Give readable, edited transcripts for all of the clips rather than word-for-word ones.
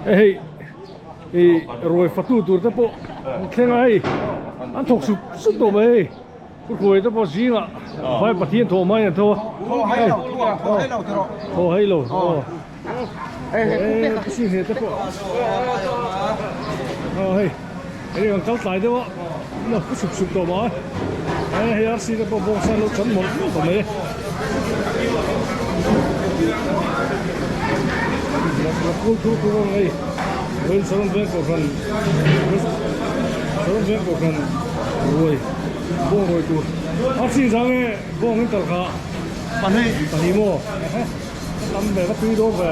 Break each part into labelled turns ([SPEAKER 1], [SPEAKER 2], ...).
[SPEAKER 1] Hei ih ruai fatu tur te pawh an thleng a hei an thawk sup sup tawh mai hei Ruai te pawh zingah vai Pathian thawh mai an tho a. Thaw hai lo aw. Hei si hne te pawh aw hei hei kan kal tlai deuh a lo ka sup sup tawh mai hei hei arsi te pawh bawngsa lo chan mawlh mawlh tawh mai e thur thur ang hei vawiin saron veng kohhran saron veng kohhran ruai bawng ruai tur arsi zang e bawng in talh kha pahnih pahnih maw. Tam ve ka tui dawn ve.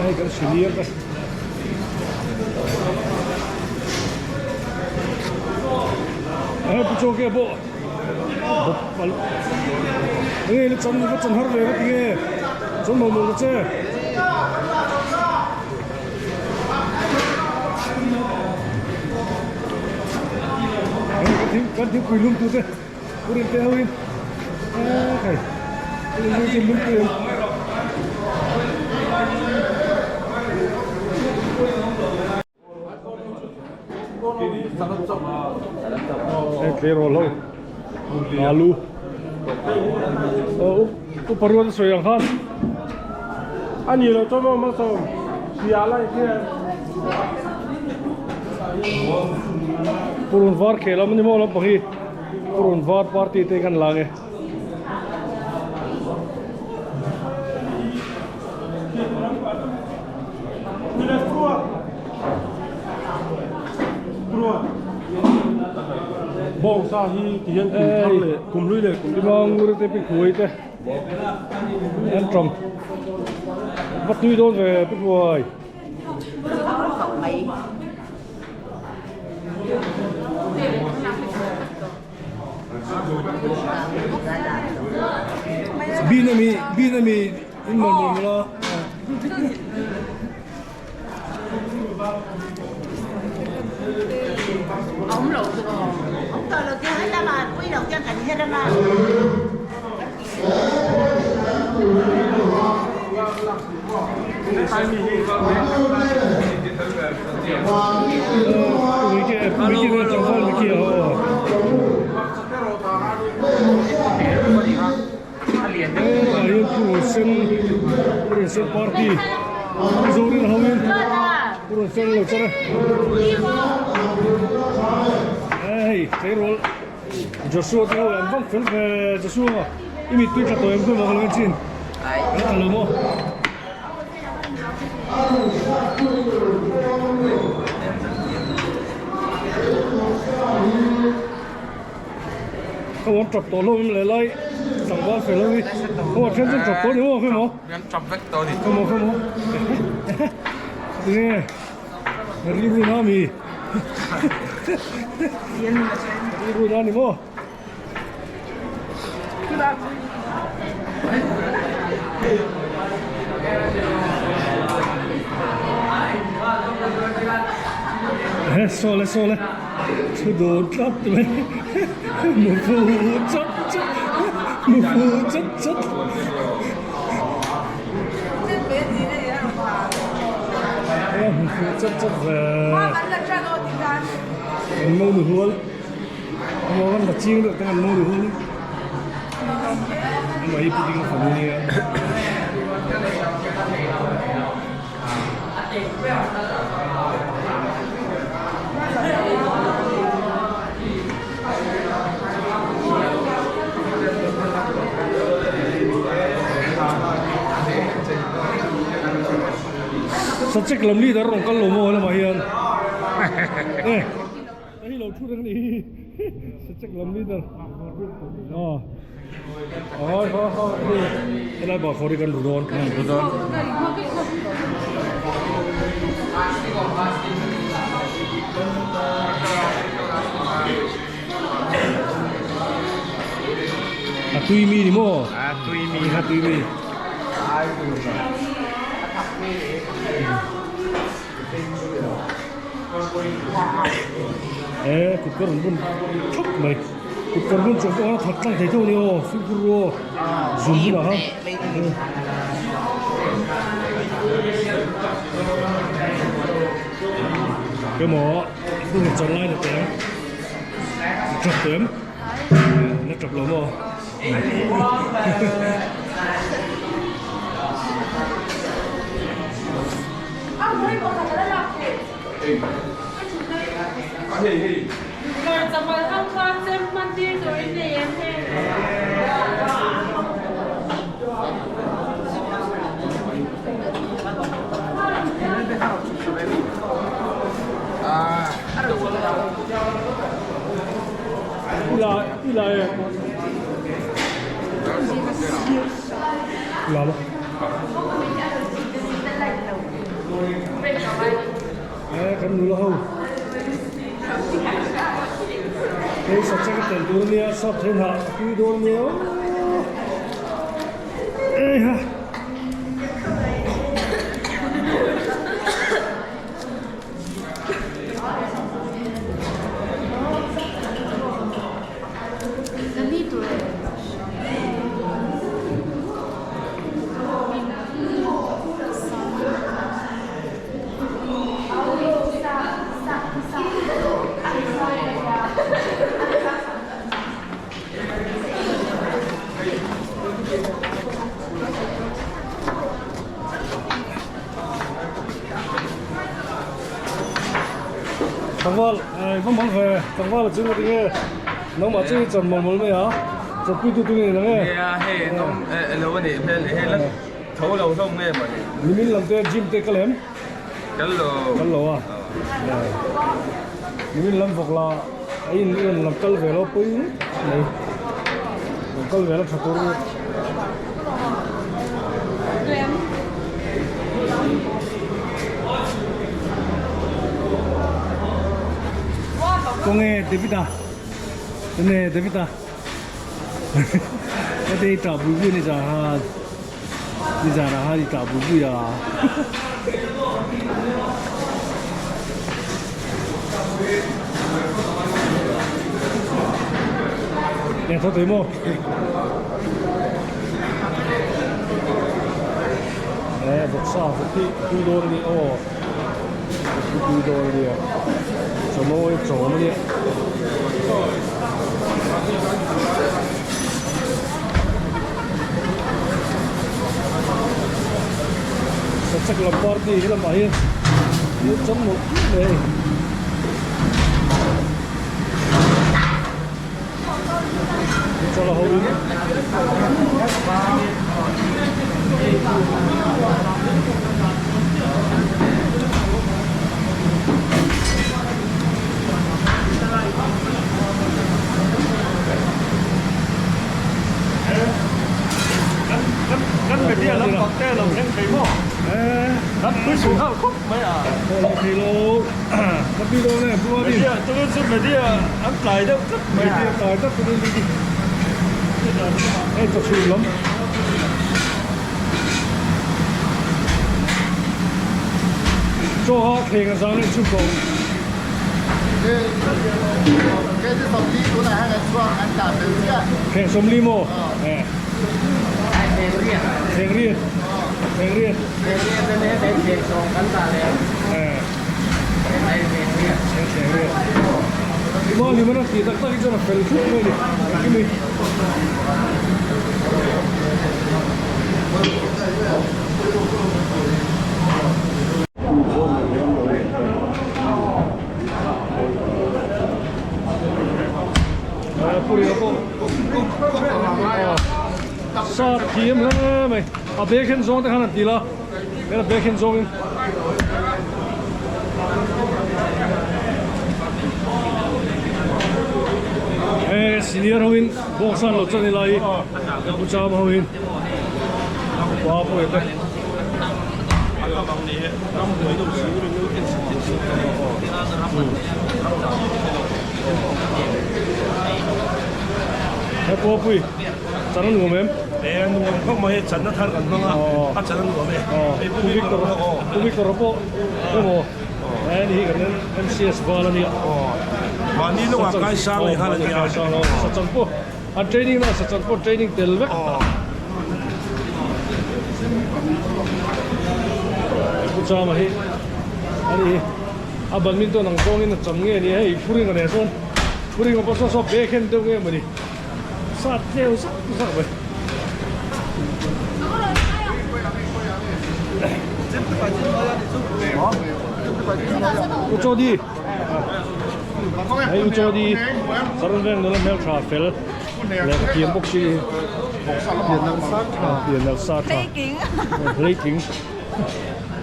[SPEAKER 1] Hei kan senior te. Hei pu chaw ke pawh bawp pal. Enge la chan va chan har ve ka ti nge. Chuan mawh mawh ta che. Kan thingpui lum tute purin te hoin khai purin lum tui em hei tleirawl ho alu upa ruat a sawi ang khan
[SPEAKER 2] ani lo chuan maw malsawm sia lai hian
[SPEAKER 1] purun var khel a ni maw lampang hi purun var party te kan lang e.
[SPEAKER 2] Bawngsa hi ti hian kum thar leh kum hlui leh kum
[SPEAKER 1] thar ngur te pi khuai te an tawm va tui dawn ve pi khuai Bin ami bin ami in mawlh mawlh mawlh a. Party Zorin hoin purun sen lo char hei tleirawl Joshua te ho an vang fel ve Joshua i mittui tla tawh em khawi vang lo chin an tla lo maw. Ka uan tap tawh hlawm em leh lai tlangval fel ho hi ka uan then chu tap tawh ni maw khawi maw
[SPEAKER 3] Kan tap vek tawh ni
[SPEAKER 1] khawi maw khawi maw tinge rilru na mi rilru na ni maw. He saw le saw le thu dun tlat mai mu fu chat chat mu fu chat chat mu fu chat chat ve an mo nu hual. Amaw kan la ching deuh te kan mawi hun amah hi pudding a fanu nia. Sachek lam leader rawn kal lo maw lamah hian e. Hei lo thu reng a ni hi sachek lam leader aw aw haw haw helai bak haw hi kan ru dawn ru dawn a tui mi ni maw
[SPEAKER 3] a tui mi
[SPEAKER 1] a tui mi He kut ka rawn bun thup mai. Kut kawr hmun chung pawh khan a that tlang thei tho a ni aw, fimkhur ru aw, zum hunah khan. Emaw hun chan lai na teng tap em na tap lo maw. I la i la e la maw e kan nula ho hei sachek a tel tur ania sap then hah a tui dawn ania aw eiha. Tlangval eh va mang ve tlangval a ching a tinge nangmah chu i chan mawl mawl mai a chawpui tu tu nge ni nang e
[SPEAKER 3] Nia hei an awm eh lo a nih hmel hei la tho lo hlawm nge maw ni
[SPEAKER 1] Nimin lam te gym te kal em
[SPEAKER 3] Kal lo
[SPEAKER 1] Kal lo a Nimin lam vawk la a in en lam kal ve lo pui mai lam kal ve la tha tur Kawng e David a Kawng e David a Heti i tah bui bui ni zan han ni zan ah han i tah bui bui a. Eng tho tui maw? Eh, vawksa vawk hi tui dawn a ni aw. Vawk hi tui dawn a nia. Chawmawi chawm a nia. Sachek lam party hi lamah hian thil chang mawlh mawlh mai a ni. Chala ho in
[SPEAKER 2] Kan media lam bang te lo thleng thei maw? Kan pui suh nghal khawp mai a.
[SPEAKER 1] Aw lo thei lo. Ka pi dawn e, Pu Adin.
[SPEAKER 2] Media chu chu media an tlai deuh tlat mai.
[SPEAKER 1] Media tlai tlat mai. Hei chawchhun lam. Chaw kha thleng a zang leh chhun tawh. Thleng sawmli maw? Thleng riat. Thleng riat. Thleng riat. Maw ni mana ti tak tak hi chuan a fel thut mai a ni. Engkim hi. Sap thiam hle mai a bag hen zawng te khan an ti la a bag hen zawng in he senior ho in box an lo chan ila hi pu cham ho in pa pawh te. He pawh pui chan a nuam em?
[SPEAKER 2] E a nuam khawp mai chan na thar kan hmang a a chan a nuam e.
[SPEAKER 1] Pu Victor Pu Victor pawh emaw he ni hi kan MCS val a nia.
[SPEAKER 4] Mahni lungah kai sang leh nghal a nia.
[SPEAKER 1] Sachan pawh an training na sachan pawh training tel vek. Pu Chama hi a ni a badminton ang zawngin a cham nge ni hei furing a nen sawn furing a pawh saw saw bag hen deuh nge mawni sat tleu zak zak mai. U Chawdi Hei U Chawdi Saron veng nula hmeltha fel lehkha thiam bawk si pian nalh sa tha hleitling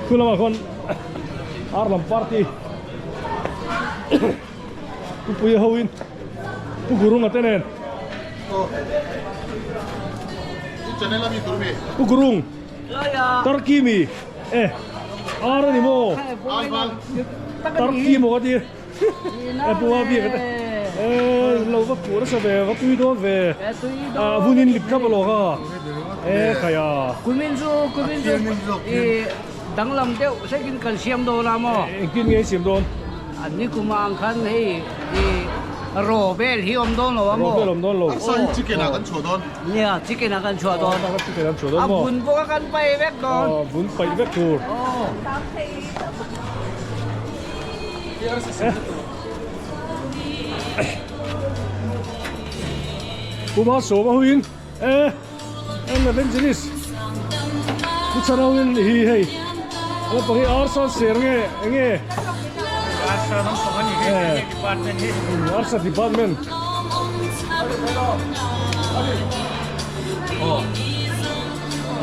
[SPEAKER 1] khu lamah khawn ar lam party Pu Puia ho in Pu Gurunga te nen Pu Gurung Turkey mi e ar a ni maw Turkey maw ka ti e Pu a biak te e lo va puh nasa ve va tui dawn ve a hun in lip thlap alawk a e khaia
[SPEAKER 5] Kumin chu kumin chu i Danglam deuh hlekin kan siam dawn a maw?
[SPEAKER 1] Engtin nge i siam dawn?
[SPEAKER 5] An ni kum ang khan hei i raw vel hi awm dawn lo a maw?
[SPEAKER 1] Raw vel awm dawn lo.
[SPEAKER 6] Arsa hi chicken ah kan chhuah dawn.
[SPEAKER 5] Nia, chicken ah kan chhuah dawn.
[SPEAKER 1] Arsa kha chicken ah an chhuah dawn maw?
[SPEAKER 5] A vun pawh kha kan paih vek dawn.
[SPEAKER 1] Aw, vun paih vek tur.
[SPEAKER 5] Aw.
[SPEAKER 1] Puma sawma huiin e. An evangelist Pu Chanauin hi hei a lampang hi arsa ser nge enge
[SPEAKER 2] Arsa lampang a ni hei hei department hi
[SPEAKER 1] arsa department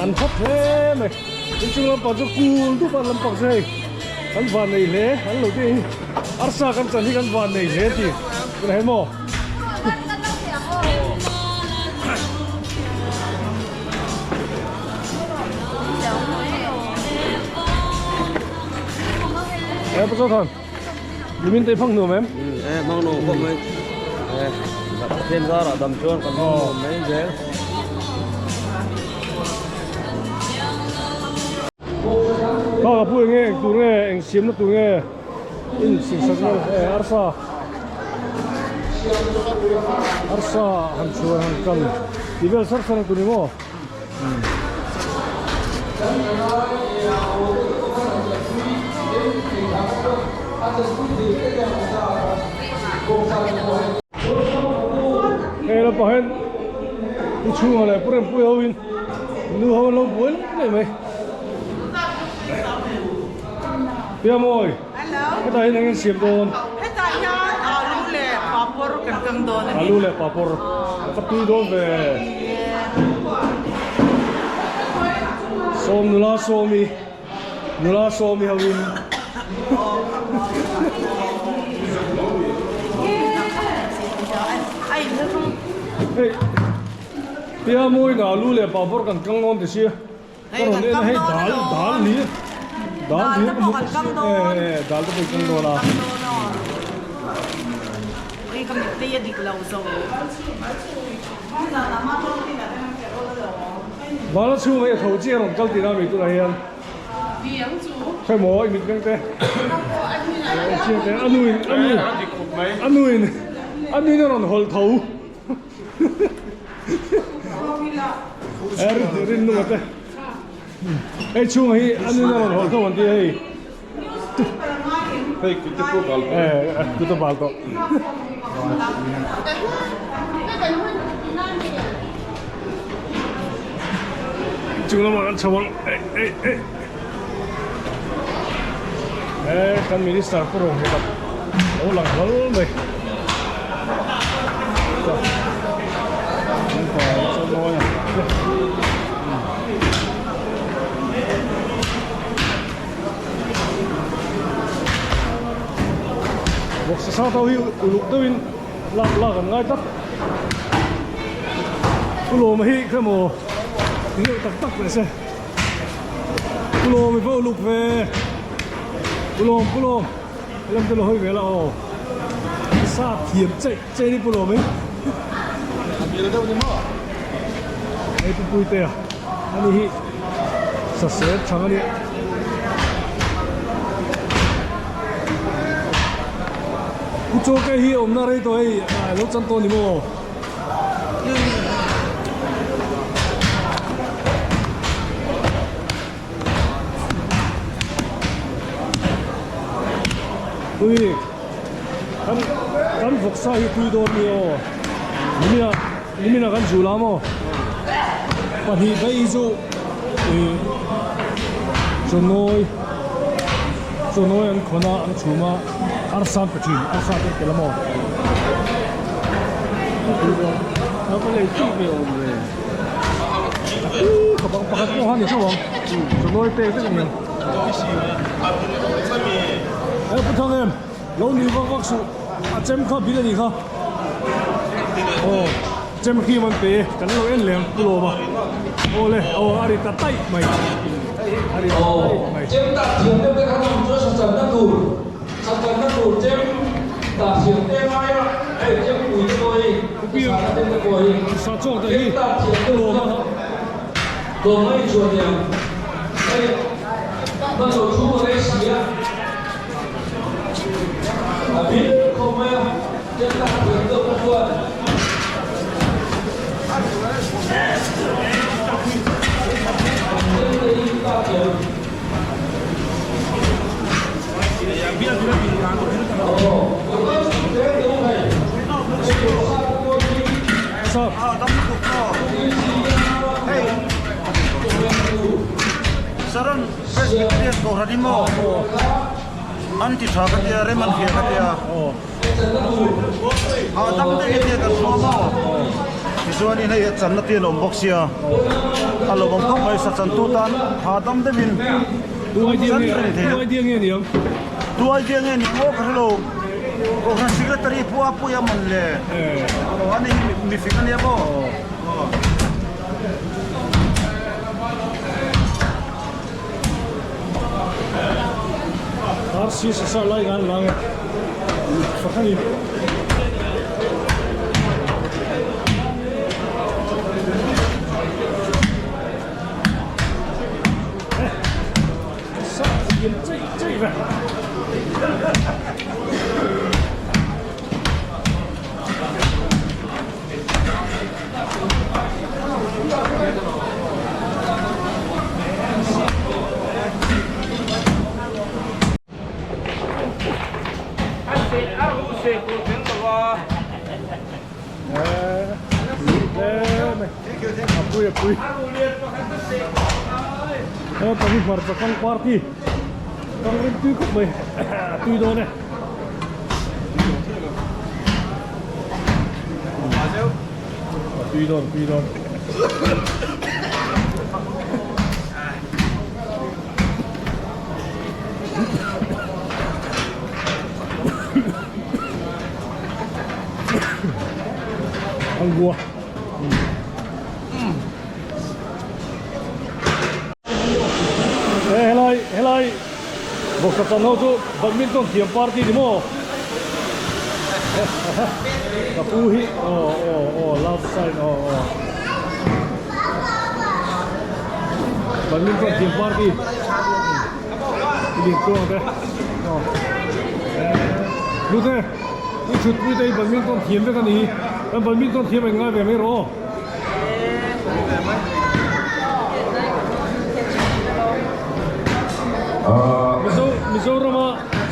[SPEAKER 1] an hot hle mai inchung lampang chu kul dup a lampang chu hei kan van nei hle an lo tih hi arsa kan chan hi kan van nei hle tih tunah hian maw. Ê, bác Thằng, mình thấy phong nuông em.
[SPEAKER 3] Ê, mang nuông không ấy. Ê, thiên ra là đầm chuông còn không mấy dễ.
[SPEAKER 1] Kha ka pu enge eng tur nge eng siamna tur nge in singsak na eh arsa arsa han chhuan han kal tih vel sar sar na tur ni maw Hei lampang hian pu chhunga leh pu Rempuia ho in nu ho an lo buai lek lek mai. Piamawi, hetah hian eng an siam dawn?
[SPEAKER 7] Hetah hian alu leh papawr kan kang dawn a ni.
[SPEAKER 1] Alu leh papawr ka tui dawn ve. Sawm nula sawmi. Nula sawmi ho in Hei Tia mawi na alu leh papawr kan kang dawn ti sia Ka rawn en a hei dal dal ni dal ni ka hmu eh dal te pawh i kang dawn a. Vala chhung hei a tho chiah rawn kal tih a mi tunah hian khawi maw i mit meng te chiang te a nuin a nu a nuin a nuin a rawn hawlh tho rin nunga te hei chhunga hi a nuin a rawn hawlh tho an ti a hei
[SPEAKER 2] Hei kut te pawh bal tawh.
[SPEAKER 1] Eh, kut a bal tawh. Chung lamah kan chho ang. Ei, ei, ei. Eh, kan minister pu rong hi tak lo lang hlawl mai. Kan pa chaw nawi a. Bawksa sa tho hi uluk deuhin lak lak an ngai tlat. Pu Lawma hi kha emaw ti deuh tak tak leh se. Pu Lawm i va uluk ve. Pu Lawm Pu Lawm helam te lo hawi ve la aw. Sa thiam cheih cheih ni Pu Lawm hi.
[SPEAKER 6] A mil deuh ni maw?
[SPEAKER 1] Hei Pu Puitea ani hi sasep chhang a nia. Pu Chawke hi awmna rei tawh hei a lo chan tawh a ni maw? Tui kan kan vawksa hi tui dawn mi aw nimina nimina kan zul a maw pahnih daih hi chu ih chawnawi chawnawi an khawn a an chhum a arsa an pe thin arsa te an tel a maw a tui dawn
[SPEAKER 3] a va lei tih ve awm ve
[SPEAKER 1] ih ka bang pakhat pawh kha ni theuh ang chawnawi pek vek a ni ang. He pu thang em lo nui vak vak suh a chem kha bil a nih kha aw chem khi man pe kan lo en lem pu lawm a aw le aw a ri ta taih mai a ri ta taih mai
[SPEAKER 8] Chem dah thiam deuh te khan awm chuan sachanna tur sachanna tur chem dah thiam te ngai a hei chem pui te pawh hi sahna chem te pawh hi
[SPEAKER 1] sa chawk te hi
[SPEAKER 8] chem dah thiam
[SPEAKER 1] pu
[SPEAKER 8] deuh
[SPEAKER 1] lawm a
[SPEAKER 8] chuan Dawm a inchhuah niang. Hei, hman lo thu a rei si a. A bil khawp mai a, chen tak thiam deuh kha chuan. Chen te hi ta thiam. Aw,
[SPEAKER 1] Sir.
[SPEAKER 4] Hei Saron Presbyterian Kohhran hi maw an ti tha ka tia rem an hria ka tia a dam deuh hi tia kan hua maw tichuanin hei a channa te an awm bawk sia a lo awm khawp mai sa chantu tan ha dam deuhin chan reng thei
[SPEAKER 1] Tu idea nge niang
[SPEAKER 4] Tu idea nge niang aw ka hrelo Kohhran Secretary pawh a pui a mawn le aw ani hi mifing ania maw aw.
[SPEAKER 1] RC sasa lai ngan lang e pakhanin Hmarcha kang party kang rim tui khawp mai a tui dawn e. A tui dawn tui dawn. Ăn cua. Hey, helai, helai. Bawksa chan ho chu badminton thiam party ni maw? Ka pu hi aw aw aw love sign aw aw. Badminton thiam party. Lian tuang te. Aw. Lute, i thut pui te hi badminton thiam vek a ni. Kan badminton thiam a inngai ve mai rawh aw. Mizorama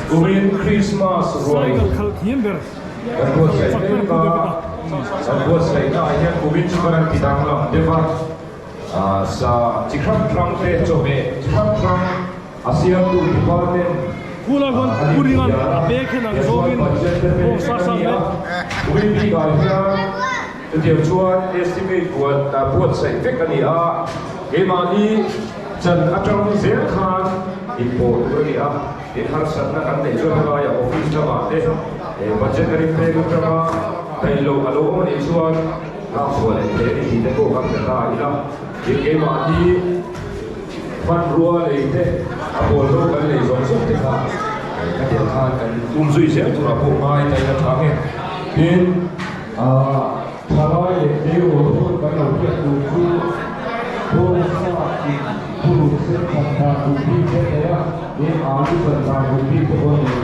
[SPEAKER 9] Kumin Christmas ruai
[SPEAKER 1] cycle khalh thiam ber
[SPEAKER 9] kan buatsaih
[SPEAKER 1] chak ber
[SPEAKER 9] mek
[SPEAKER 1] Pu
[SPEAKER 9] a,
[SPEAKER 1] David-a.
[SPEAKER 9] kan buatsaihna ah hian kumin chu kan han ti danglam deuh a, sa chi hrang hrang te chawhmeh chi hrang hrang a siamtu department
[SPEAKER 1] Khulai huan Pu Ringan a bag hian ang zawngin bawng sa sa mek.
[SPEAKER 9] Kumin bikah hian Chutiang chuan estimate buat buatsaih vek a ni a, keimahni chan atang zel khan inpawh tur a ni a, tin harsatna kan neih chuan helaiah office lamah te budget a rin pek atanga daih loh a lo awm a nih chuan lakchhuah leh thei a ni tih te pawh kan hre ta ila, tin keimahni hmanrua lei te a pawl ho kan lei zawng zawng te kha khatiang khan kan umzui zel turah pawh ngai ta ila tha nge tin. Thalai leh tleirawl hun kan lo hriat tur chu Bawngsa tih thuruk sen khat dan duh bik te nei a, eng alu chan dan duh bik te pawh a nei.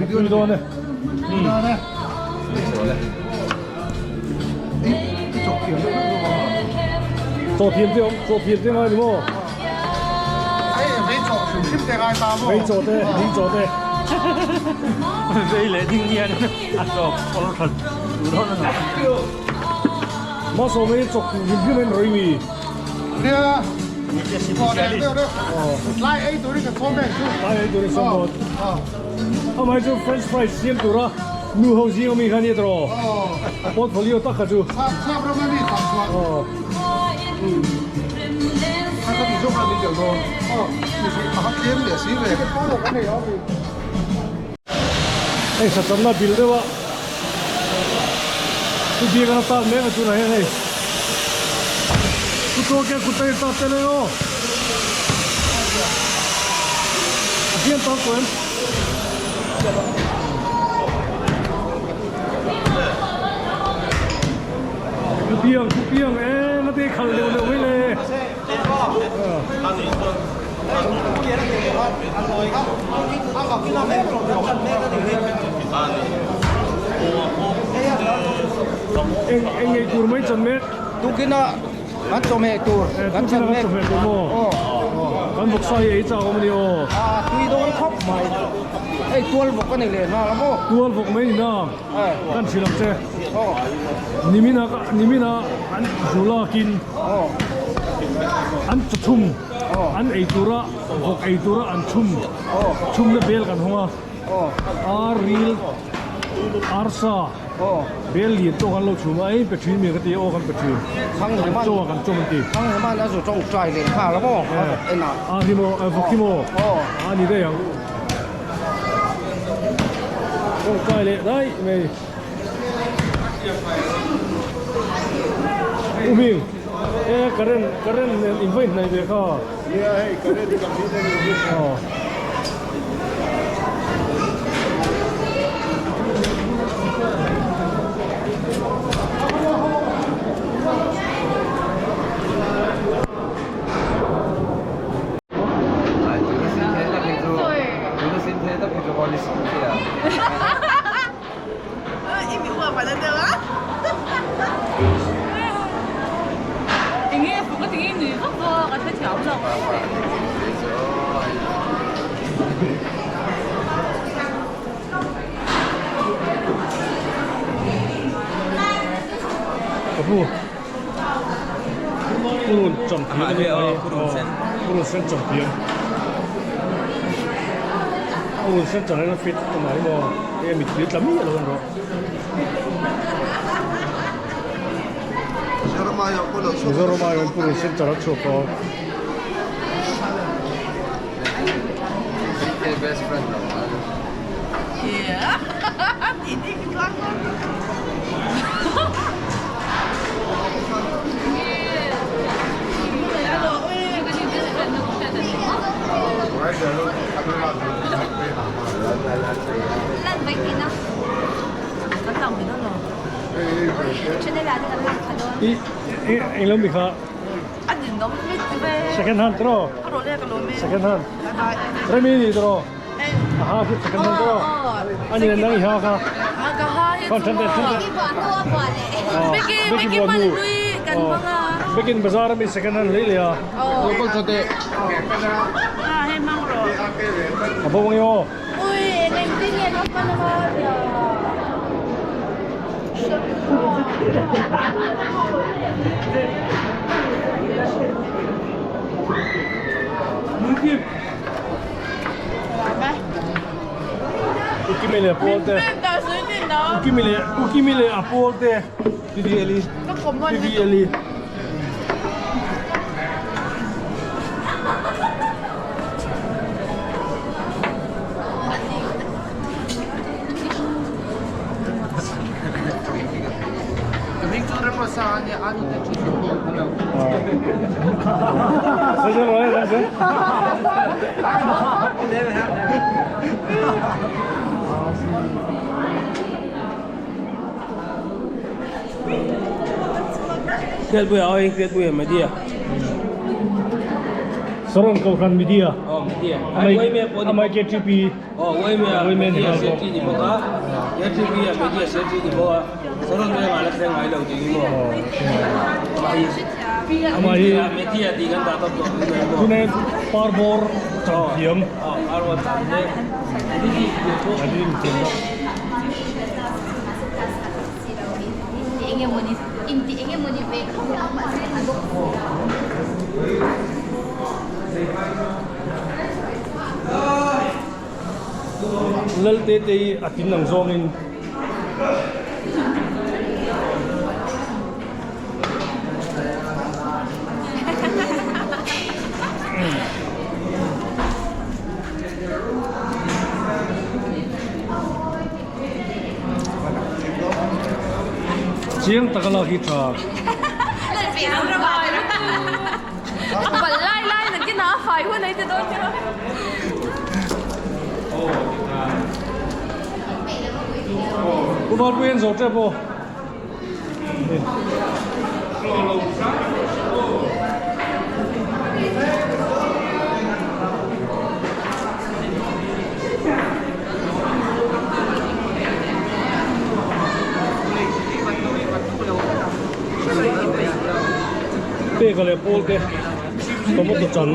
[SPEAKER 1] Tui dawn e. Chaw thiam te awm, chaw thiam te ngai ni maw?
[SPEAKER 6] Vei chaw hrim hrim te ngai ta maw?
[SPEAKER 1] Vei chaw te, ding chaw te.
[SPEAKER 2] Vei leh ding hian a chaw pawlh that duh dawn a ni.
[SPEAKER 1] Mahsawm hi chaw hrim hrim in rawi mi.
[SPEAKER 6] Nia, chaw leh deuh deuh. Tlai ei turin kan sawm mek chu.
[SPEAKER 1] Tlai ei turin sawm dawn. Amah chu french fries siam tura nu ho zing ami kha ania tawh a portfolio tak kha chu.
[SPEAKER 6] Sap ram ami thlan chhuah. A ka ti zawk a ni tel dawn. A ha tlem leh si ve.
[SPEAKER 1] Hei sachanna bil deuh a chu biak an atan mek a tunah hian hei chu tawk hian kut a intat tel e aw a hian tan tawh em chu piang chu piang e ngati khalh deuh deuh mai le. Eng eng ei tur mai chan mek.
[SPEAKER 5] Tukina kan chawhmeh tur kan chan mek.
[SPEAKER 1] Chawhmeh tur maw? Kan vawksa hi ei chak awm a ni aw.
[SPEAKER 5] A tui dawn khawp mai. Hei tual vawk a ni leh nghal a maw?
[SPEAKER 1] Tual vawk mai ni na. Kan hrilh ang che. Nimina nimina an zulakin an chawchhum an ei tura vawk ei tura an chhum chhumna bel kan hawng a ar ril arsa bel lian tawk an lo chhum a ei pe thin mi ka ti a aw kan pe thin an chaw ah kan chawm an ti.
[SPEAKER 5] Thangheman a zu tawngtai leh nghal a maw a vawk en ah.
[SPEAKER 1] Ar hi maw vawk hi maw a ni daih ang. Tawngtai leh daih mai. U Hming, e current current nen in va inhnaih ve kha.
[SPEAKER 6] Nia hei current kan hi nen in hi.
[SPEAKER 1] Aw. Ka pu purun chawmthiam a ni mai purun sen chawmthiam purun sen chang hian a fit ta mai maw hei a mittui tla miah lo a ni rawh. Mizoram aiawh purun sen char a chhuak tawh. Eng lo mi kha second hand tro second hand Remi ni tro a ha khi second hand tro ani nang i ha kha Con thân thân thân Becky buat nu Becky bazar mi second hand lấy leh a a bo ngi o Ukimi leh Paul te Ukimi leh Ukimi leh a Paul te Tv Eli Tv Eli Saron Kohhran Media. Amah KTP.
[SPEAKER 3] Aw Uaimea Media Secretary ni bawk a, KTP ah Media Secretary ni bawk a, Saron vengah la thleng ngai lo tih hi maw? Amah hi Media tih kan dah tawp tawh tih mai maw?
[SPEAKER 1] Tuna parbawr chang thiam.
[SPEAKER 3] Aw parbawr chang te editing thiam bawk.
[SPEAKER 1] Editing thiam bawk. Lalte te hi a tin ang zawngin Chiang taka lak hi tha. Pu Valpui an zawh tep aw. Peka leh pawl te tomato chan.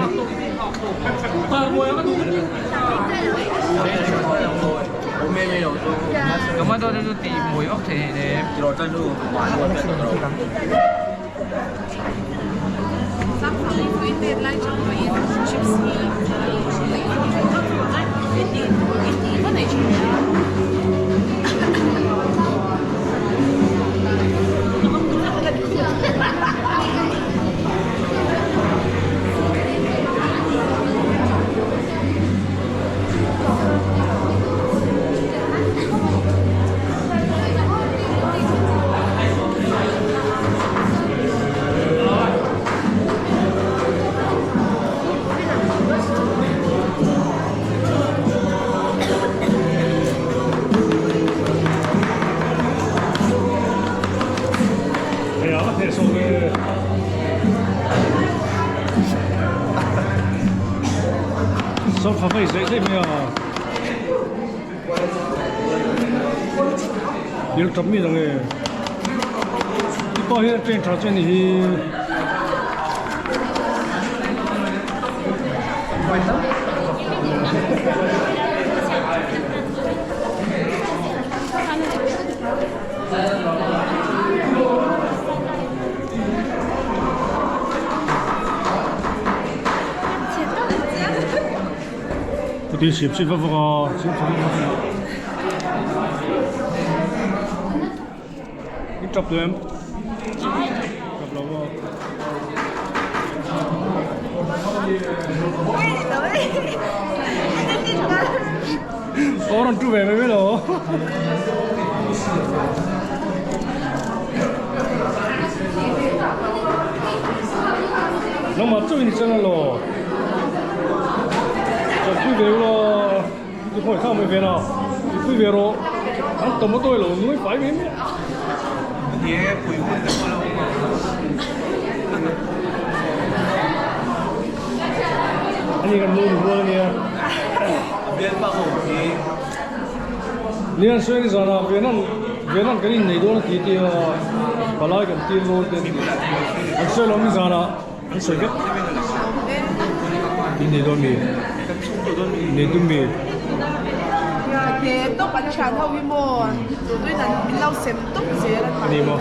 [SPEAKER 1] Hei a va hneh sawh ve. Sawrkha mai zeih zeih mai a. Thil tap mi dang e. Tipa hian train tha chu a ni hi. Chuti sip sip vak vak a sip sip vak vak a tap lem tap lo maw Aw rawn tu ve mai mai lo. Nangmah chu in channel lo. Chak pui ve lo. Ti khawi khang mai ve na. Ti pui ve ro. An tomato lo nui fai mai mai.
[SPEAKER 3] Ye pui hun te pawh lo.
[SPEAKER 1] Ani kan nu ni rual ania.
[SPEAKER 3] A bialpa ho hi.
[SPEAKER 1] Nian sawi ni zana Vietnam Vietnam kan innei dawn a ti tia palai kan tir dawn te an ti. An sawi lo ni zana an sawi vek. Innei dawn mi? Innei tum mi?
[SPEAKER 7] He tawp an thian ho hi maw tuin an min lo sem tawp zel a
[SPEAKER 1] ni maw.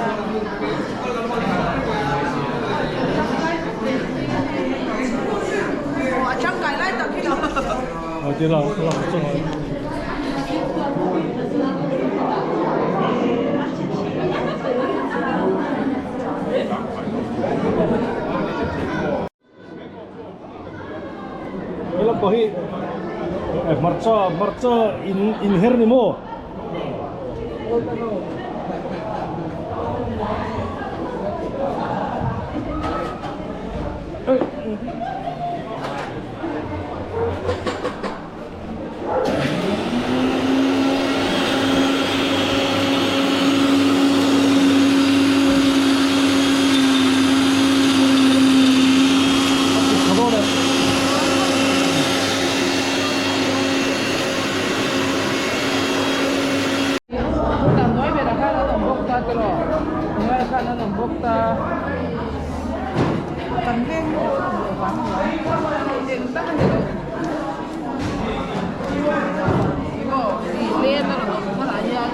[SPEAKER 7] A tangkai lai tak hi lo.
[SPEAKER 1] A ti la la chuan a. Hela pawh hi hmarcha hmarcha in inher ni maw?
[SPEAKER 5] Tunlai khan an awm bawk ta.
[SPEAKER 7] Kan veng nu an awm loh vang ania. Eng tak a ni lo. Maw ih len a rawn awm tharah hian.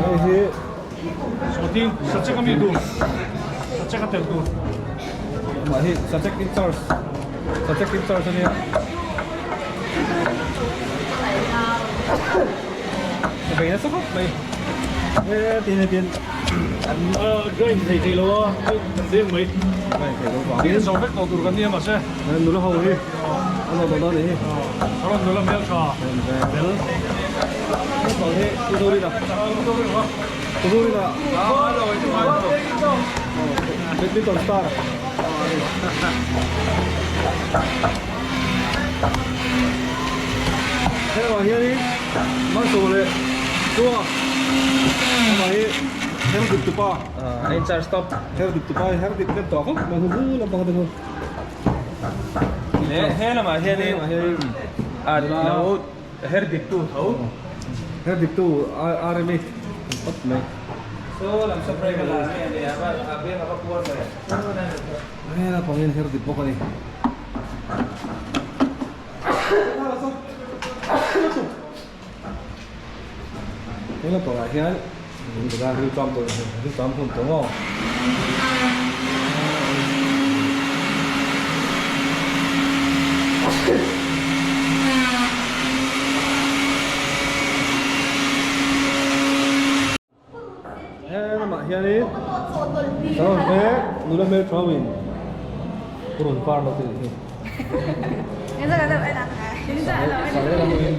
[SPEAKER 1] Hei hi
[SPEAKER 2] Sawti sachek ami tur sachek a tel tur
[SPEAKER 1] amah hi sachek in charge sachek in charge ania a bei nasa khawp mai he tin he tin
[SPEAKER 2] an grind thei thei lo a kan deng mai
[SPEAKER 1] grind thei lo vang
[SPEAKER 2] tin zo vek tawh tur kan nia mahse
[SPEAKER 1] nula ho hi an awm dawn anih hi
[SPEAKER 2] rawn nula hmel tha
[SPEAKER 1] bel naupang hi Pu Zorina Pu Zorina badminton star helamah hianin Malsawma leh Chua amah hi her dip tupa her dip tupa her dip hnem tawh khawp mai hu lampang te chu.
[SPEAKER 3] Leh he lamah hianin a lo her dik tu tho.
[SPEAKER 1] Her dik tu RMA tawp mai.
[SPEAKER 3] Saw lam saw break a la nge ni a va a beng a va kuar ve.
[SPEAKER 1] He lampang hian her dik bawk a ni. He lampangah hian riltam tawh riltam hun tawh maw. He lamah hianin saron vek nula hmel thauin purun var lo te nih hi. Sale lamin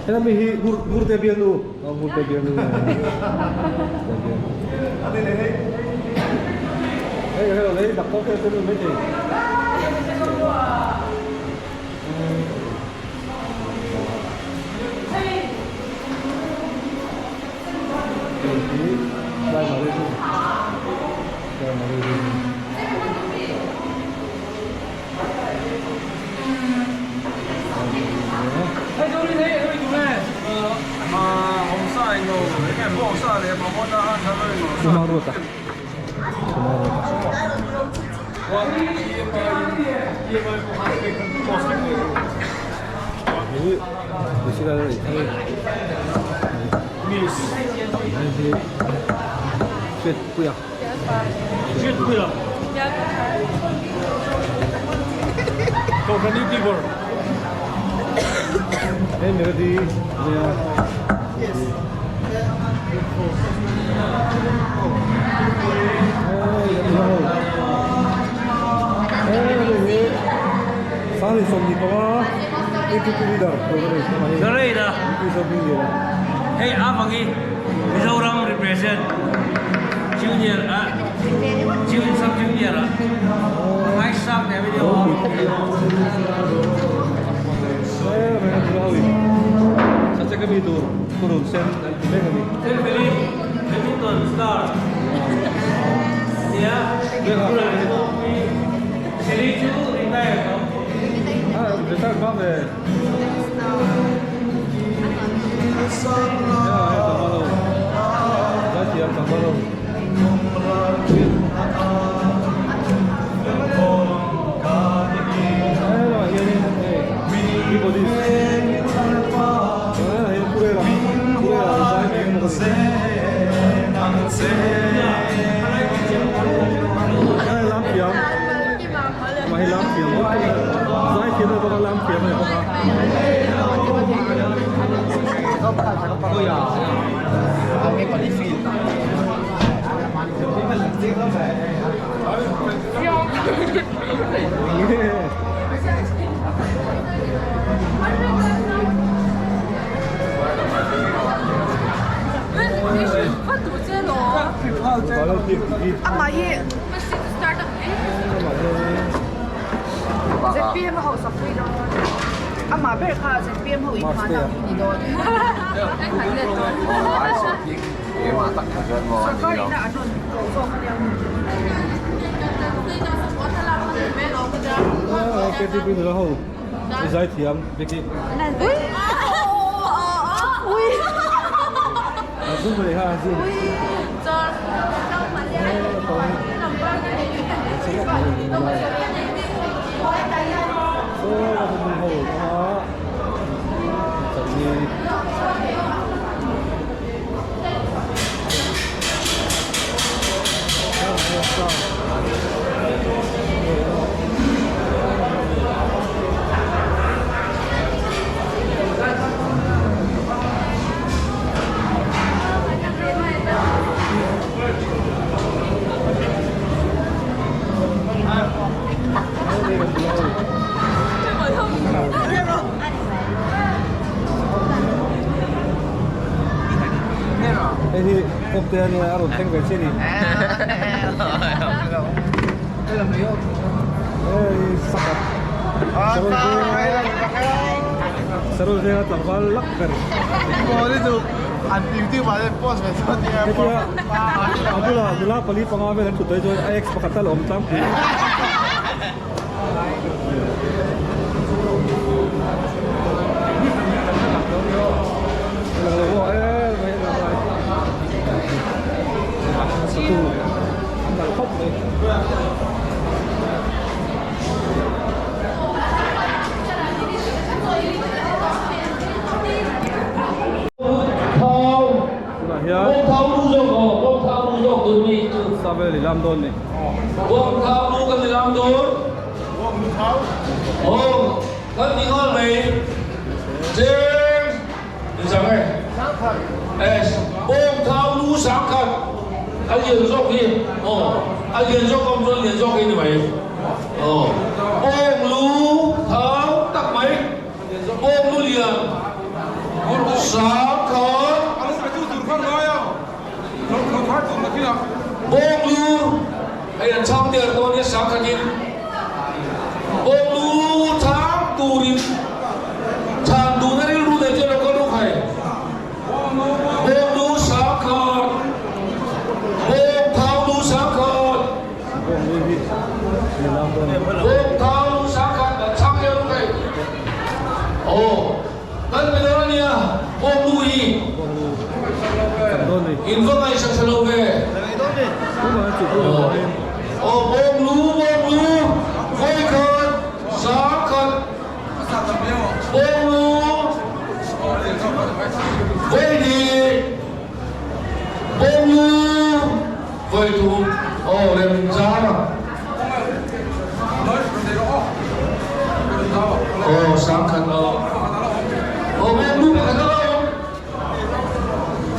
[SPEAKER 1] Helami hi Ngurte bialnu Ngurte bialnu Hei hei hei doctor te te mai thei Hei hi driver hi chu driver hi chu Kumaruata Kumaruata Hi Hriatpuia
[SPEAKER 2] Hriatpuia Kohhran YouTuber
[SPEAKER 1] Hei Melody ania Hei hi Sangli 25 APP leader
[SPEAKER 3] Sorry da. Hei a vangi Mizoram represent junior a.
[SPEAKER 1] Purun sen an ti mek a ni.
[SPEAKER 3] Felfeli, Badminton star nia, Feli chu retire tawh.
[SPEAKER 1] Ah, retire hma ve. Ya, hei tlangval ho. Zaithiam tlangval ho. Hei lamah hianin hei keyboardist. Hei Purela, Purela zai mek bawk a ni. Hei lam thiam, amah hi lam thiam bawk a ni. Zai thiam a ni bawk a, lam thiam a ni bawk a.
[SPEAKER 7] Amah hi ZPM a hausak pui dawn amah ber kha ZPM ho in hman ang hi ni dawn Sorkar ina an rawn koh zawk ania.
[SPEAKER 1] KTP nula ho i zaithiam Vicky. A zoom leh kha a zoom. Hei hi kawp te ania a rawn thleng ve che ni. Hei sakhat Sarul venga tlangval lak ber. Hetia a bulah nula pali panga vel an thut daih chuan a ex pakhat a la awm tlangpui. Savel i lam dawn ni.
[SPEAKER 8] Bawngthau lu kan i lam dawn. Aw, kan ti nghal mai. James, i chang e. Es, bawngthau lu sangkhat a lian zawk hi. Aw, a lian zawk awm chuan lian zawk hi ni mai. Aw, bawng lu thau tak mai. Bawng lu lian sangkhat. Bawnglu hei an chhang der dawn nia sangkhatin bawnglu chhang turin chhan duhna rilru nei chuan lo kal ruk hai. Bawnglu sangkhat, bawngthau lu sangkhat, bawngthau lu sangkhat an chhang der ruk hai. Aw. Kan pe dawn ania bawnglu hi in va ngaihsak tha lo ve. Aw bawnglu bawnglu vawikhat sangkhat bawnglu vawihnih bawnglu vawithum aw remchang a. Aw sangkhat aw. Aw bawnglu pakhat a lo.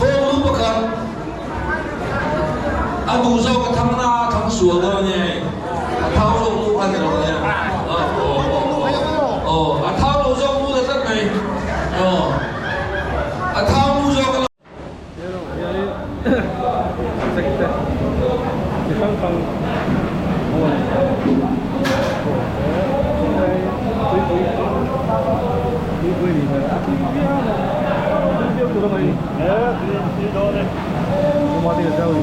[SPEAKER 8] Bawnglu pakhat. A duh zawk a thang na a thang sual dawn a ni hei. A thau zawk lu kha ni lo nia. Aw aw a thau lo zawk lu ta tlat mai. Aw a thau lu zawk a lo.
[SPEAKER 1] Check te chi hrang hrang a awm a tuipui tuipui a nih hmel a tui viau a tui viau. tur a ngaih ni. Kuma te ka ni.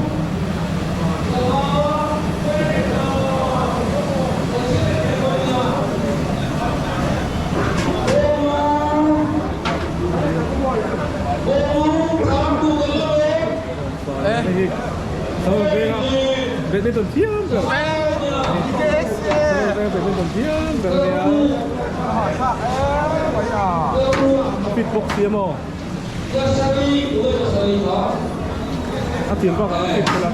[SPEAKER 1] Hei hi Badminton thiam ber Badminton thiam ber a nia a fit bawk si a maw a thiam bakah a fit bawk a.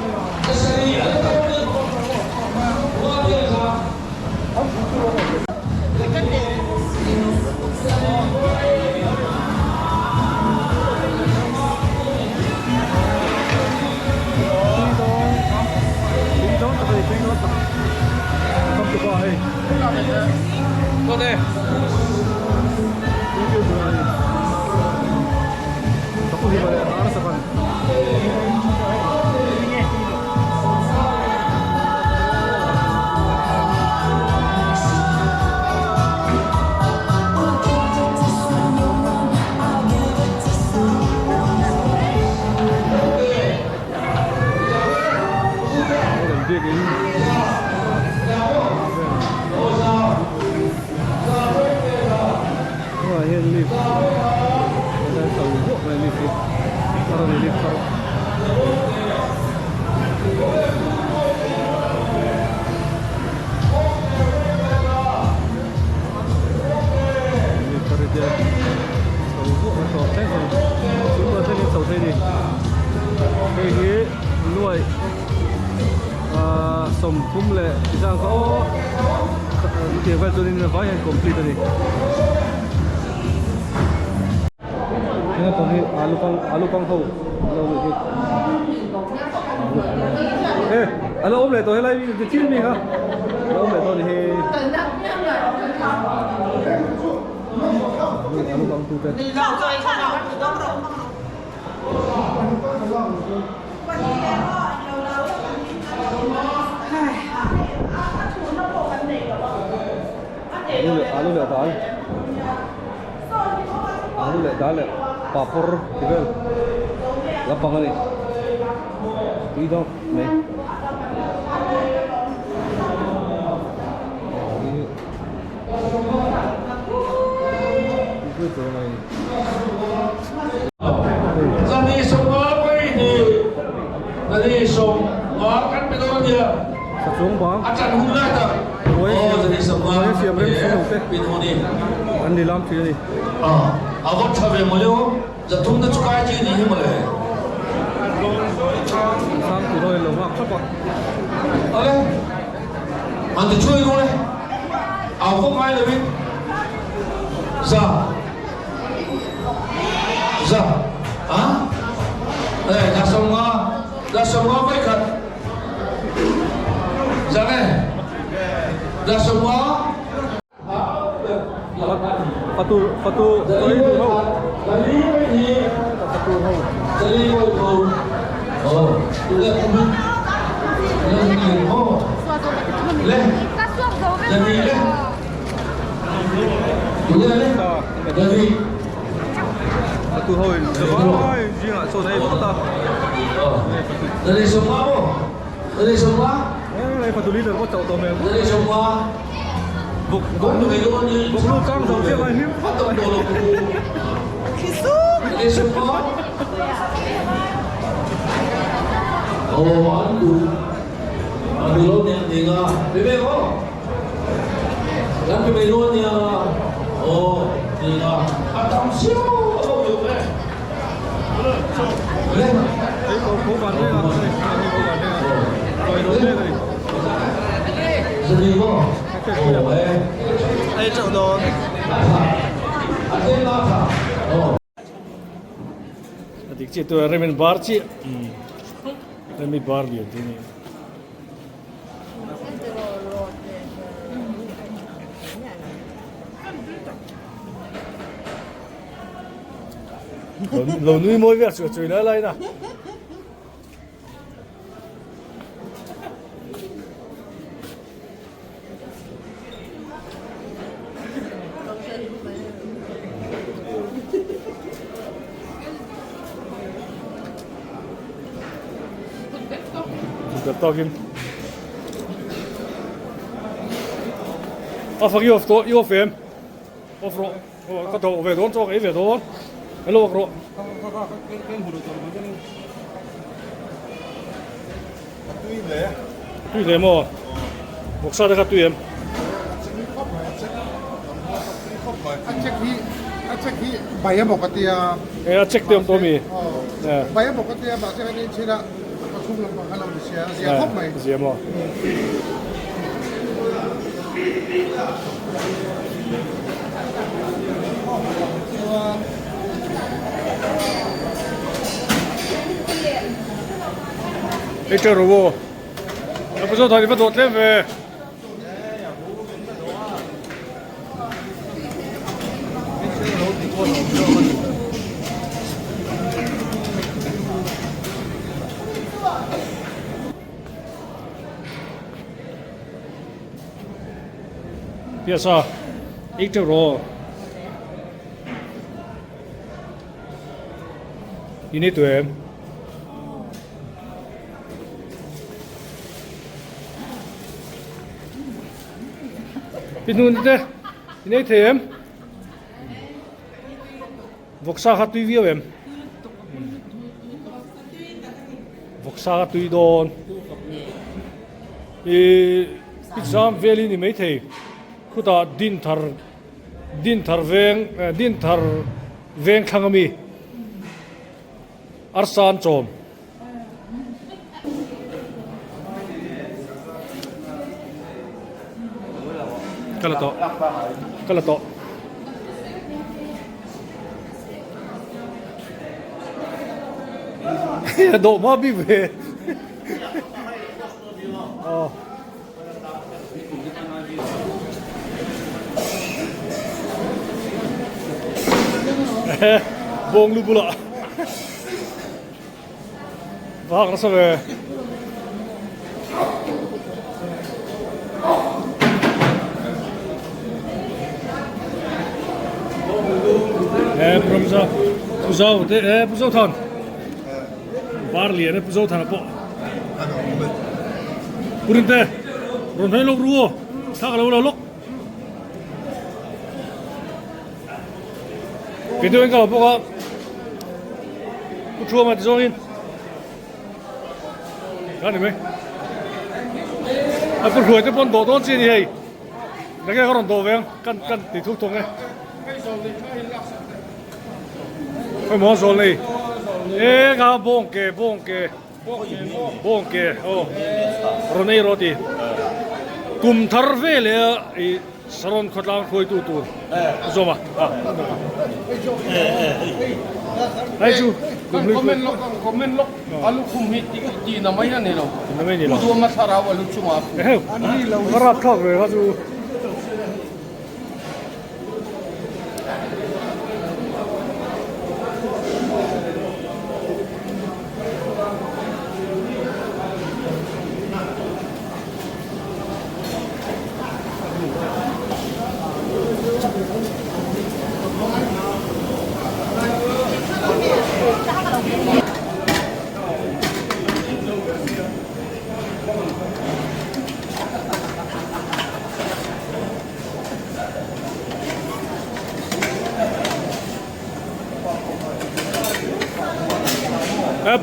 [SPEAKER 1] Hei hi nuaih sawmthum leh zang kha aw chutiang vel chuanin a vai hian complete a ni. Heng pang hi alu pang alu pang ho lo nih hi e a lo awm leh tawh helai mi chin mi kha a lo awm leh tawh a ni hi alu pang tu te. Alu leh alu leh dal alu leh dal leh papawr ti vel lampang a ni tui deuh mai Ruai siam rem sum lo te an ni lam thin a ni. Sang tur ho in lo nghak thlap a. Fatu fatu chawi tur ho fatu ho. Fatu ho in zavai zingah chaw nei phawt a. Hei fatu leader pawh chauh tawh hmel bawk. Bawk bawk bawk nu chang zo chiah mai hlim phawt mai. Hei ko ko van veng a hei ko van veng a chawi dawn mek a ni.
[SPEAKER 4] Hei chauh dawn.
[SPEAKER 1] A dik chiah tur a rem in bar chiah rem i bar lian te ni. Lo nui mawi vel chu a chui lai lai na. takin a fak i off tawh i off em off rawh ka tho ve dawn chaw ka ei ve dawn hello ak rawh tui hle maw vawksa te kha tui em
[SPEAKER 6] a check hi a check hi bai emaw ka tia
[SPEAKER 1] e a check te awm tawh mi
[SPEAKER 6] bai emaw ka tia mahse kan en chhin a a chhung lampang kha lo ni sia a zia khawp mai
[SPEAKER 1] zia maw Ei teuh rawh aw. A pu Zothan i va dawt tlem ve. Piasa ei teuh rawh aw. I nei tu em? Pi hnun te i nei thei em? Vawksa kha tui viau em? Vawksa kha tui dawn. I pizza vel hi ni mai thei. Khutah Dinthar Dinthar veng Dinthar veng thlang ami. Arsa an chawm. Ka la tawh. Ka la tawh. Dawh hma bik ve. Aw. Bawng lu bulah vak nasa ve. He Ramza Pu Zau te he Pu Zothan Bar lian e Pu Zothana pawh. Pu Rinte rawn hnai lawk ru aw thla ka lo la lawk. Kei deuhin ka lo bawk a Pu Thuama ti zawngin ka ni mai. A pu Hruai te pawn dawh dawn chi a ni hei. Nge ka rawn dawh ve ang kan kan ti thuk thawk e. Khawimaw zawl nei e nga bawng ke bawng ke bawng ke aw rawn ei rawh ti kum thar ve leh a i saron khawtlang hruaitu tur a zawm a hei chu kum hlui
[SPEAKER 10] comment lawk ang comment lawk a lukhum hi ti ti na mai a ni lo
[SPEAKER 1] ti na mai a ni lo
[SPEAKER 10] pu duama thlarau a lu chungah a pu
[SPEAKER 1] eheu ka rapthlak ve kha chu.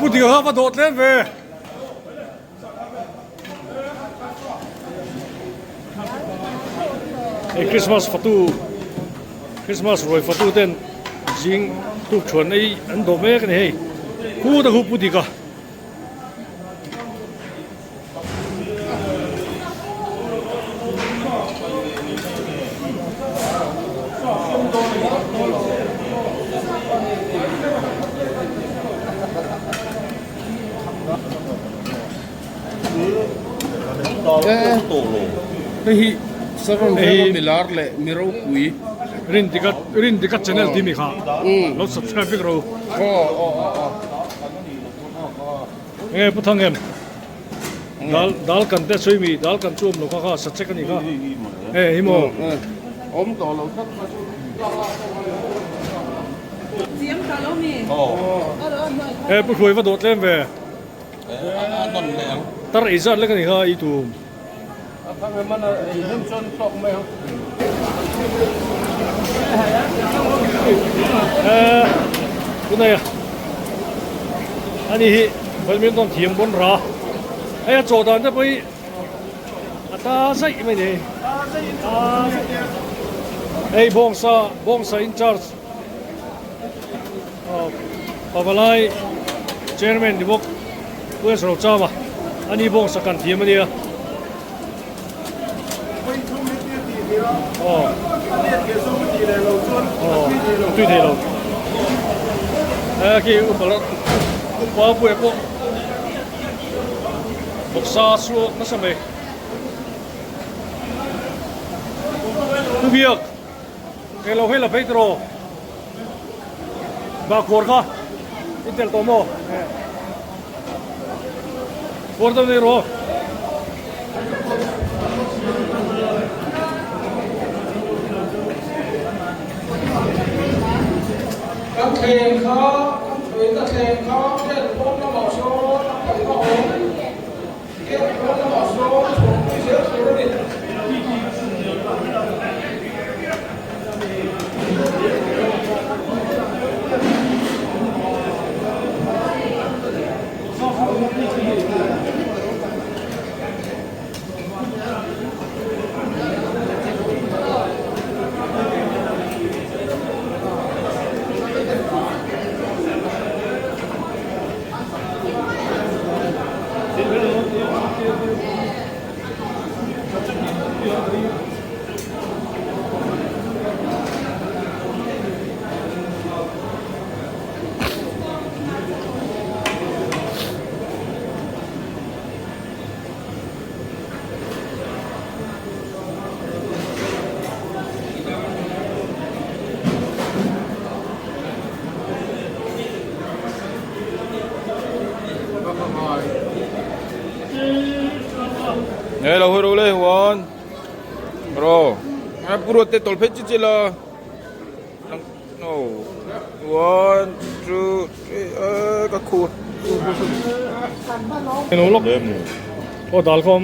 [SPEAKER 1] Pu Dika kha va dawh tlem ve. Hei Christmas fatu Christmas ruai fatu ten zing tuk thuan ei an dawh mek a ni hei. Khu ta khu Pu Dika.
[SPEAKER 10] Hei hi Saron Veng a milar leh mi ropui.
[SPEAKER 1] Rindika Rindika channel tih mi kha lo subscribe vek ro. Enge pu thang em dal dal kan te sawi mi dal kan chu awm lo kha kha sa check a ni kha e hi maw
[SPEAKER 10] awm tawh lo tlat kha chu
[SPEAKER 1] e pu hruai va dawh tlem ve. Tar ei zat lek a ni kha ei tum. Tunai a ani hi badminton thiam pawn ra hei a chaw dan te pawh hi a ta zaih mai ni hei bawngsa bawngsa in charge Pavalai chairman ni bawk West Rochama ani bawngsa kan thiam a nia. Tui thei lo khi upa upa pui pawh bawksa suak nasa mai tu biak eng lo hei la phei tiraw bahkhawr kha i tel tawh maw khuar deuh nei rawh.
[SPEAKER 10] Kan thleng kha, kan thuina thleng kha gate pawn lamah sawn a kalna awm, gate pawn lamah sawn chhuahpui zel tur a ni.
[SPEAKER 11] Nghe lo hoi le huan ro a puro te tol phe chi chi la no one two three ka khu
[SPEAKER 1] Eno lok aw dal khawm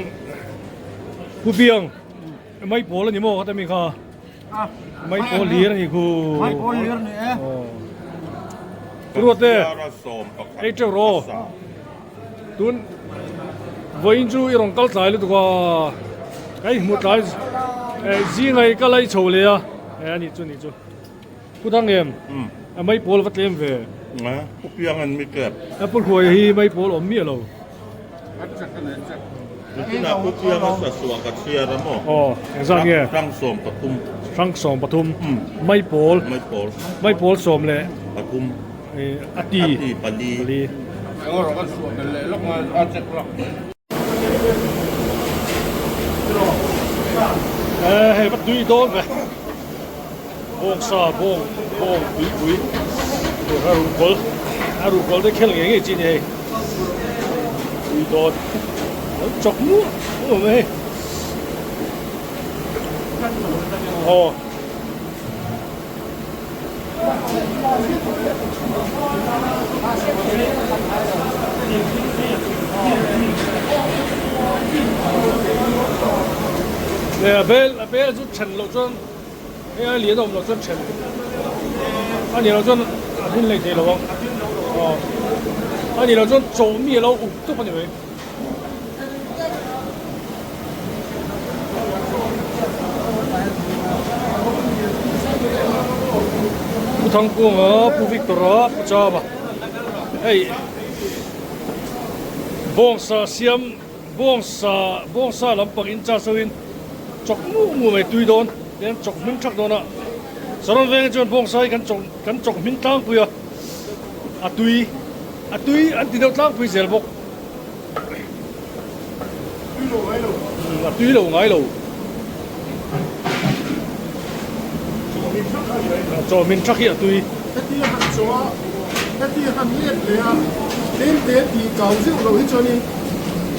[SPEAKER 1] pu piang mai pawl ani maw kha mi kha mai pawl lir ani khu
[SPEAKER 6] mai pawl lir ni e
[SPEAKER 1] ruat te ei teuh ro tun vawiin chu i rawn kal tlai lutuk a hei hmu tlai zinga i kal a i chho leh a ani chu ni chu. Pu dang em? A mei pawl va tlem ve.
[SPEAKER 12] Pu piang an mi kep.
[SPEAKER 1] A pu hruai hi mei pawl awm miah lo.
[SPEAKER 12] Nichina pu piang a sa suah ka chhiar a maw?
[SPEAKER 1] Aw, engzat nge?
[SPEAKER 12] Hrang 13.
[SPEAKER 1] Hrang 13. Mei pawl.
[SPEAKER 12] Mei pawl.
[SPEAKER 1] Mei pawl sawm leh.
[SPEAKER 12] Pathum.
[SPEAKER 1] A ti.
[SPEAKER 12] A ti pali.
[SPEAKER 1] Pali.
[SPEAKER 10] Engawrh kan suah belh leh lawk a check lawk.
[SPEAKER 1] Hei va tui dawn ve. Bawngsa bawng bawng tuipui tur a ruhkawl a ruhkawl te khel ngei ngei chi a ni hei tui dawn lo chawk muah muah mai hei aw. A bel a bel chu then loh chuan hei a lian a awm loh chuan then a nih loh chuan a hmin leh thei lo ang aw a nih loh chuan chaw mi a lo up tawp a ni mai. Pu Thangkunga, Pu Victor-a, Pu Chama hei bawngsa siam bawngsa bawngsa lampang in charge ho in chawk muh muh mai tui dawn tihian chawk hming thak dawn a Saron veng hi chuan bawngsa hi kan chawk kan chawk hming tlangpui a a tui a tui an ti deuh tlangpui zel bawk. A tui lo ngai lo. Chaw min thak hi a tui.
[SPEAKER 6] Heti a han chaw a, heti a han let leh a, tlem te tih kau zeuh lo hi chuanin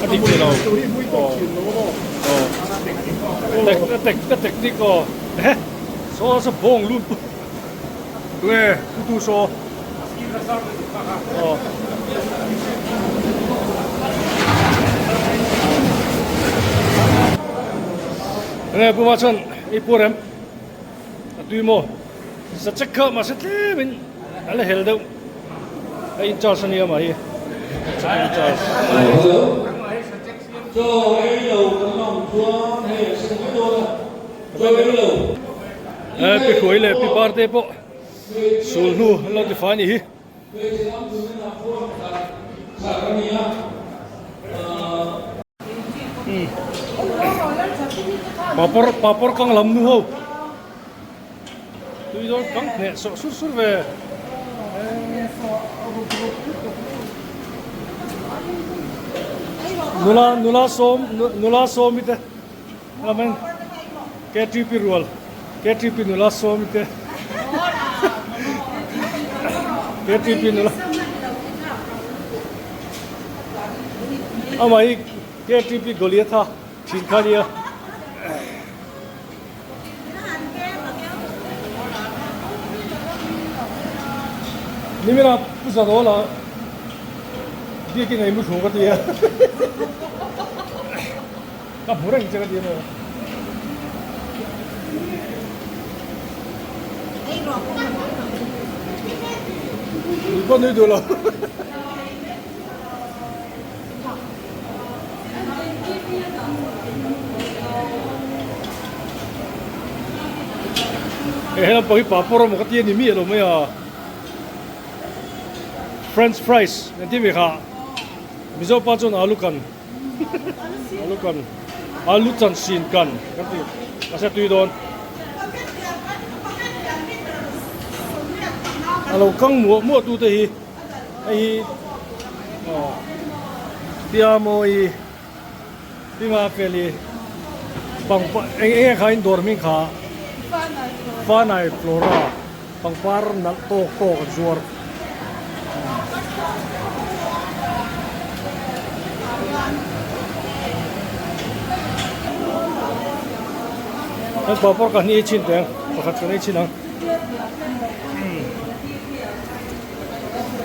[SPEAKER 1] a dik thei lo.
[SPEAKER 6] Tur hi mui tawk thin lo a maw?
[SPEAKER 1] Aw. A tek a teknik aw. Ehe saw sa bawng lut tunge tu tu saw. Aw. Enge puma chuan i pu rem a tui maw sa check kha mahse tlem in a la hel deuh a in charge ania mah hi in charge. Pi hruai leh pi par te pawh sul hnu an lo ti fai a nih hi. Papawr papawr kang lam nu ho tui dawn kang hneh sawh sur sur ve nula nula sawm nula sawmi te lamin ktp rual ktp nula sawmi te ktp nula amah hi ktp Goliatha thin kha nia. Nimina Pu Zadawla biakin ei mu thu ka ti a. Ka hmu reng che ka ti maw. Nui pawh nui duh lo. He lampang hi papawr emaw ka ti a ni miah lo mai a. French fries an ti ve kha. Mizo pa chuan alu kan. Alu kan alu chan sin kan kan ti mahse tui dawn a lo kang muah muah tu te hi hei hi aw tia mawi tima feli pangpar eng eng kha in dawr hming kha fanai flora pangpar nalh tawk tawk an zuar. Kan papawr ka hnih chin teng pakhat ka nei chin ang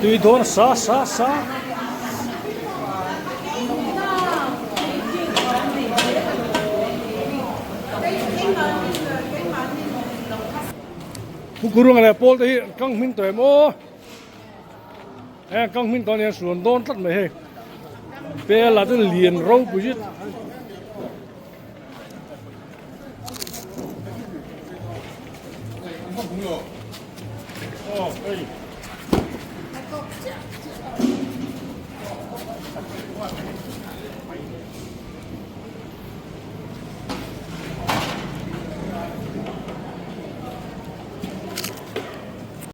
[SPEAKER 1] tui dawn sa sa sa Pu Kurunga leh Paul te hi an kang hming tawh em aw heng an kang hming tawh ania suan dawn tlat mai hei Pela lah chuan lian ropui zet